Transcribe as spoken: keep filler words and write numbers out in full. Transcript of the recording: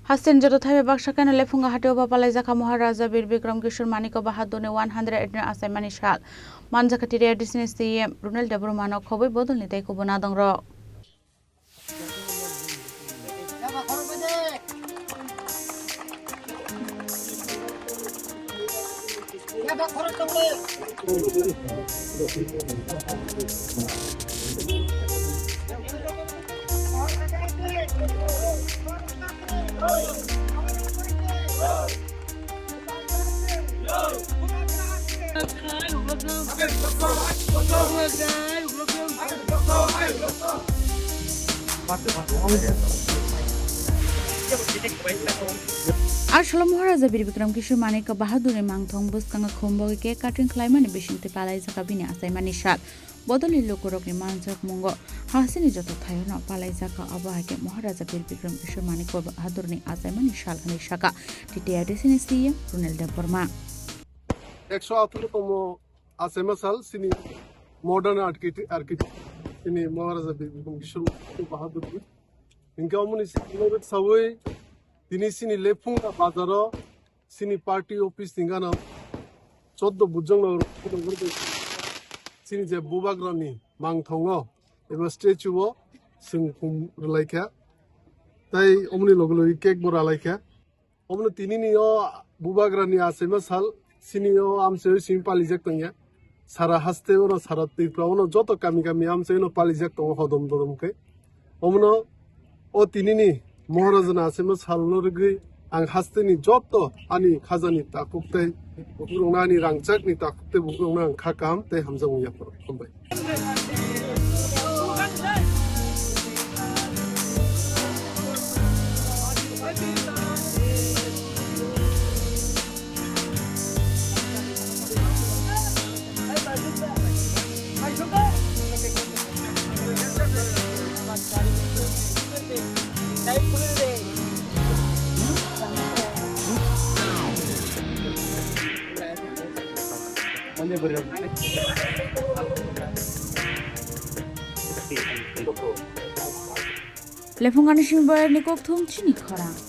Hasteni joto thaibai baksa keno Lephunga hatio ba palaijakha Maharaja Bir Bikram Kishore Manikya Bahadurni one hundred eighteen achaimani sal. Manjakha T T R D C ni C E M Runal Debbarmano khobwi bodolni tei kubun adongrok. Asolo Maharaja Bir Bikram Kishore Manikya Bahadurni mangthong bwskango khum bogwi cake cutting khlaimani bisingtwi palaijak bini achaimani sal. Bodolni lukurokni manjakmungo hasteni joto thairokno palaijak, abo hai khe Maharaja Bir Bikram Kishore Manikya Bahadurni achaimani sal hwnwi sakha T T R D C ni C E M Runal Debbarma. Ekso atharo tomo achaima sal chini modern architect, architect chini Maharaja Bir Bikram Kishore Manikya Bahadurni. Hinkhe omoni sal sawi tini chini Lephunga bazaro chini party office ni gana choddo bujang no chini je bubagrani mangthongo eba statue o chwng khum rwlaikha, tei omoni loge loge cake bo ralaikha. Omono tinini o bubagrani achaima sal chini o amchai simi palijak tongya. Sara haste ono, sara Tripura ono joto kami kami amchai ono palijak tongo hodom dodom khe. Omono o tinini Maharajani achaima salno rwgwi ang hasteni joto ani khajani takhuk tei bukhuk rokno, ani rangchakni takhuk tei bukhuk rokno ang kha kaham tei hamjakmung yapharw. Hambai. Lephunga ni simi bayar ni kokthum chini khorang.